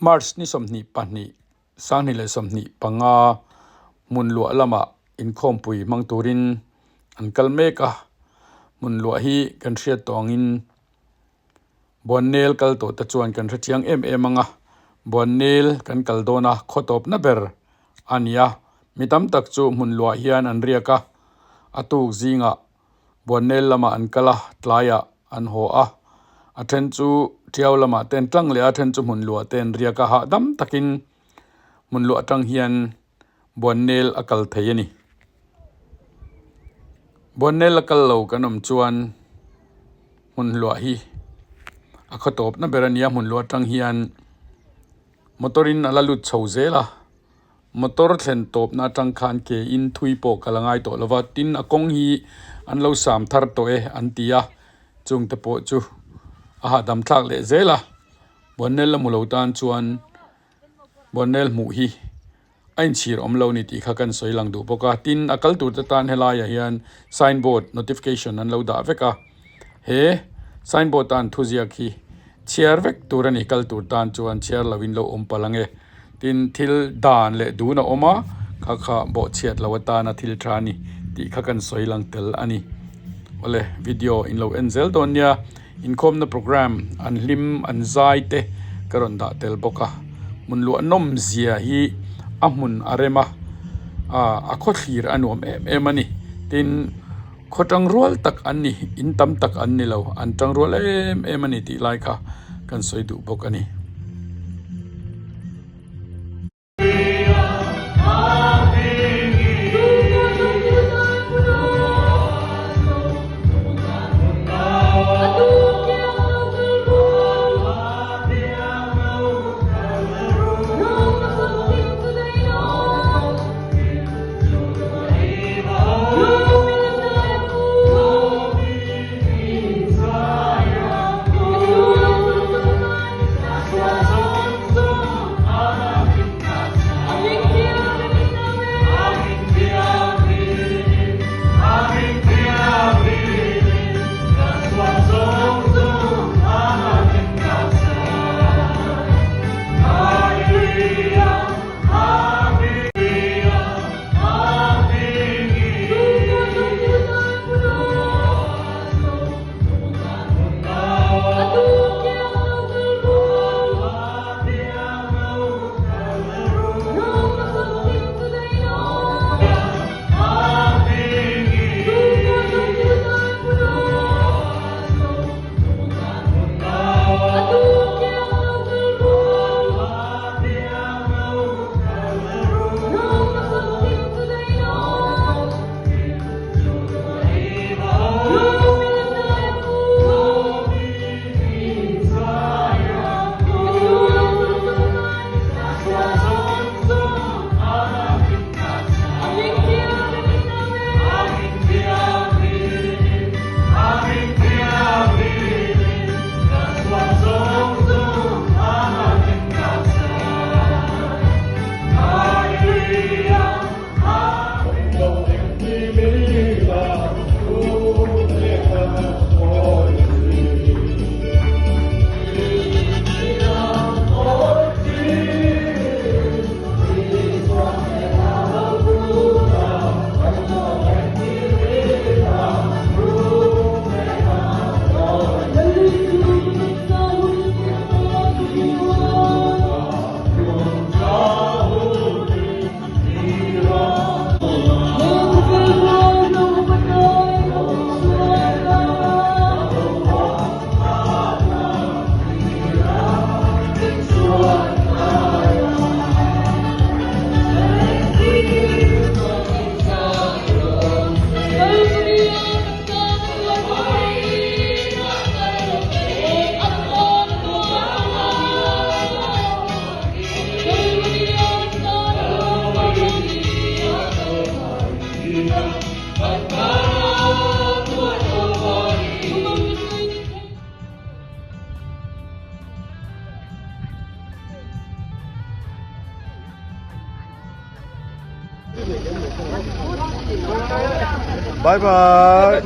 March ni 22 2025 hmun luah lamah inkhawmpui hmang turin an kal mek a, hmun luah hi kan hriat tawh angin Buannel kal tawh te chuan kan hrechiang em em ang a, Buannel kan kal dawn a khaw tawpna ber a ni a, mi tam tak chu hmun luah hian an riak a, a tuk zingah Buannel lamah an kal a, tlaiah an haw a, a then chu Tiau lamah te an tlang leh a, a then chu hmun luah te an riak a, hahdam takin hmun luah atang hian Buannel a kal thei a ni. Buannel a kal lo kan awm chuan hmun luah hi a khaw tawpna ber a ni a, hmun luah atang hian motor in a la lut chho zel a. Motor thlen tawpna atang khan ke in thui pawh ka la ngai tawh lo va, tin a kawng hi an lo sam thar tawh e an ti a, chung te pawh chu a hahdam thlak leh zel a, Buannel a hmu lo tan chuan Buannel hmuh hi a inchhir awm lo ni tih kha kan sawi lang duh bawk a, tin a kal tur te tan helaiah hian sign board notification an lo dah vek a, he sign board a an thuziak hi chhiar vek tur a ni kal tur tan chuan chhiar lo in lo awm palh ang e. Tin, thil dan leh dun a awm a, kha kha bawhchhiat lo atana thil tha a ni tih kha kan sawi lang tel a ni. Awle, video in lo en zel dawn nia, inkhawmna programme an hlim an zai te ka rawn dah tel bawk a. Hmun luah nawm zia hi a hmun a rem a, a khawthlir a nuam em em a ni. Tin, khaw tangrual tak an ni, in tam tak an ni lo, an tangrual em em a ni tih lai kha kan sawi duh bawk a ni. Bye bye.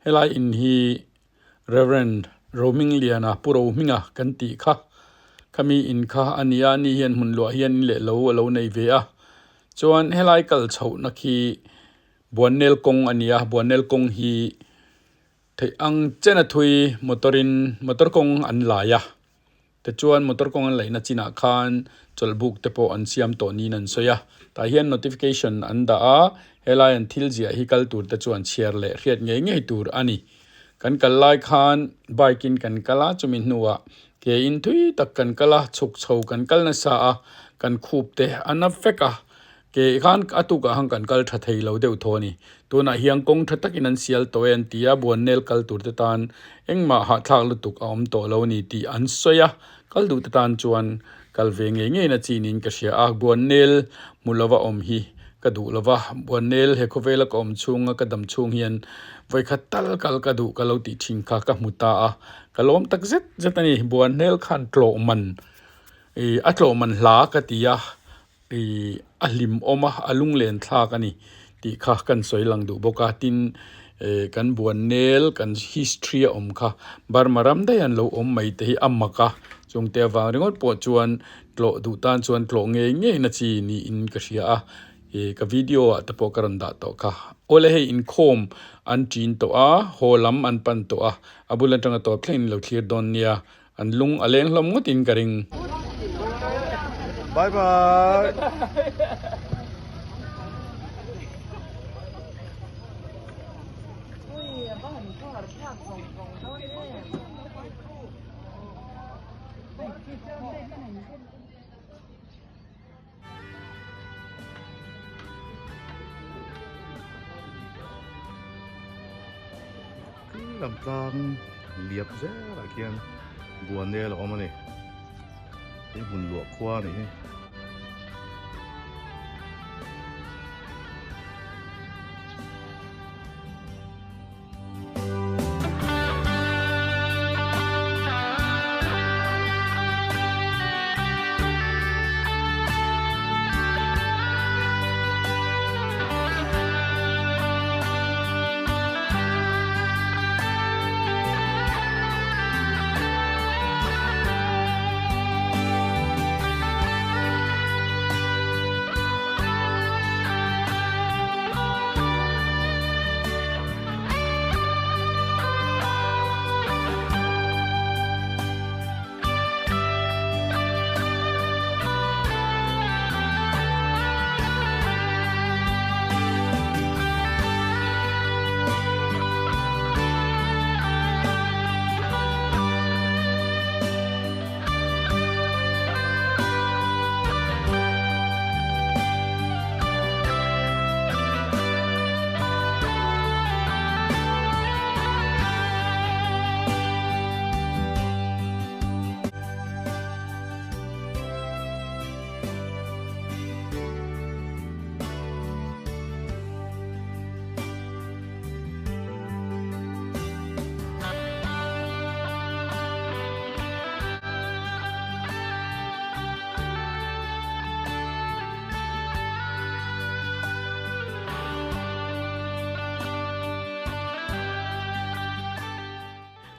Helai in hi Reverend Rohmingliana Pu Rohminga kan tih kha khami in kha a ni a ani hian hmun luah hian in leh lo a lo nei ve a chuan helai kal chhohna khi Buannel kawng a ni a Buannel kawng hi theih ang chen a thui motor in motor kawng an lai a. Tichuan motor kawng an laihna chinah khan chawlhbuk te pawh an siam tawh niin an sawi a, tah hian notification an dah a, helai an thil ziah hi kal tur te chuan chhiar leh hriat ngei ngei tur a ni. Kan kal lai khan bike in kan kal a, chumi hnuah ke in thui tak kan kal a, chhuk chho kan kal nasa a, kan khup te a na vek a, Ke khan a tukah khan kan kal tha thei lo deuh thaw a ni. Tunah hian kawng tha takin an sial tawh e an ti a, Buannel kal tur te tan engmah hahthlak lutuk a awm tawh lo a ni tih an sawi a, kal duh te tan chuan kal ve ngei ngei na chi niin ka hria a, Buannel hmu lova awm hi ka duh lo va, Buannel he khawvela ka awm chhunga ka dam chhung hian vawikhat tal kal ka duh ka lo tih thin kha ka hmu ta a, ka lawm tak zet zet a ni. Buannel khan tlawh man ih a tlawh man hla ka ti a. Ih a hlim awm a, a lunglen thlak a ni tih kha kan sawi lang duh bawk a, tin eh kan buan nel kan history a awm kha Burma ram daih an lo awm mai te hi a mak a, chungte avang ringawt pawh chuan tlawh duh tan chuan tlawh ngei ngei na chi niin ka hria a, ih ka video ah te pawh ka rawn dah tawh kha. Awle hei inkhawm an ṭin tawh a, haw lam an pan tawh a, a bul aṭanga tawp thlengin lo thlir dawn nia. An lung a leng hlawm ngawt in ka ring. Bye bye. Lam tlang liap zel ah khian Buanel a awm a ni hei hmun luah khua a nih hi.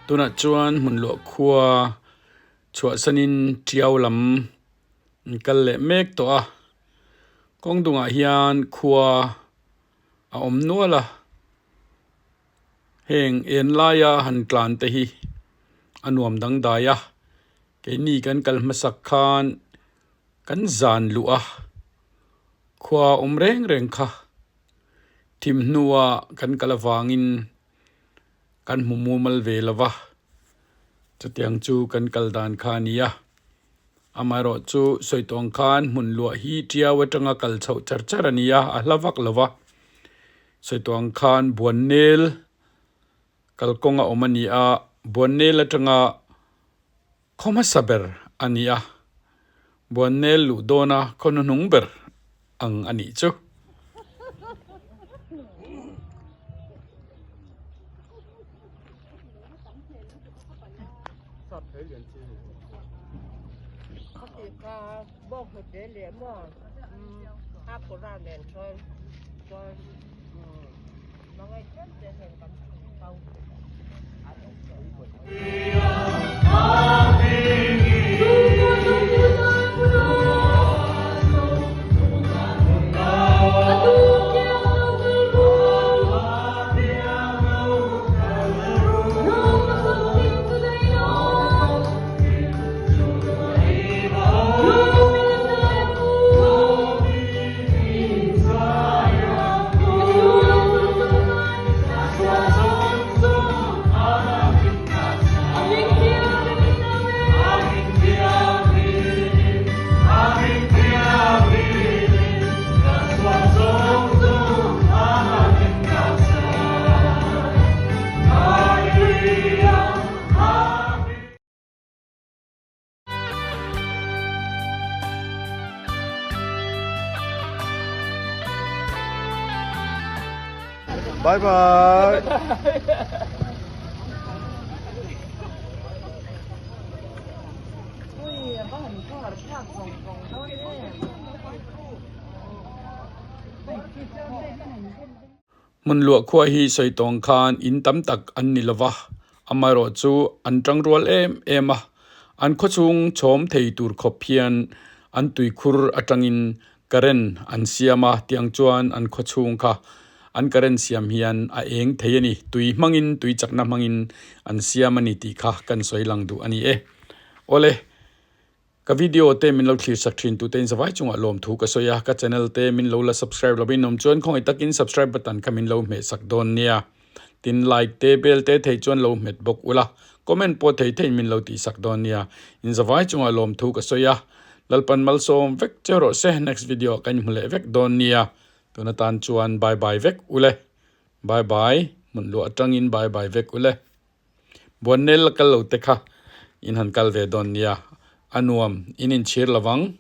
Tunah chuan hmun luah khua chhuahsanin tiau lam an kal leh mek tawh a, kawng dungah hian khua a awm nual a. Heng en laia han tlan te hi a nuam dangdai a, keini kan kal hmasak khan kan zan luh a, khua awm reng reng kha thim hnua kan kal avangin kan hmu mumal ve lo va, chutiang chu kan kal dan kha a ni a. Amaherawh chu sawi tawh ang khan hmun luah hi tiau atanga kal chhoh char char a ni a, a hla vak lo va. Sawi tawh ang khan Buannel kalkawng a awm a ni a, Buannel atanga khaw hmasa ber a ni a, Buannel luh dawna khaw hnuhnung ber ang a nih chu. Bye bye. Hmun luah khua hi sawi tawng khan in tam tak an ni lova, amaherawh chu an tangrual em em a, an khawchhung chhawm thei tur khawp hian an tuikhur atangin current an siam a, tiang chuan an khawchhung kha an current siam hian a eng thei a ni, tui hmangin tui chakna hmangin an siam a ni tih kha kan sawi lang duh a ni e. Awle. Ka video te min lo thlir sak thin tute in zavai chungah lawmthu ka sawi a, ka channel te min lo la subscribe lovin awm chuan khawngaih takin subscribe button kha min lo hmeh sak dawn nia. Tin like te bell te thei chuan lo hmet bawk ula, comment pawh thei theiin min lo tih sak dawn nia. In zavai chungah lawmthu ka sawi a, Lalpan malsawm vek che rawh se, next video ah ka inhmu leh vek dawn nia. Tun atan chuan bye bye vek ule. Bye bye, hmun luah atangin bye bye vek ule. Buannel la kal lo te kha in han kal ve dawn nia, a nuam in inchhir lovang.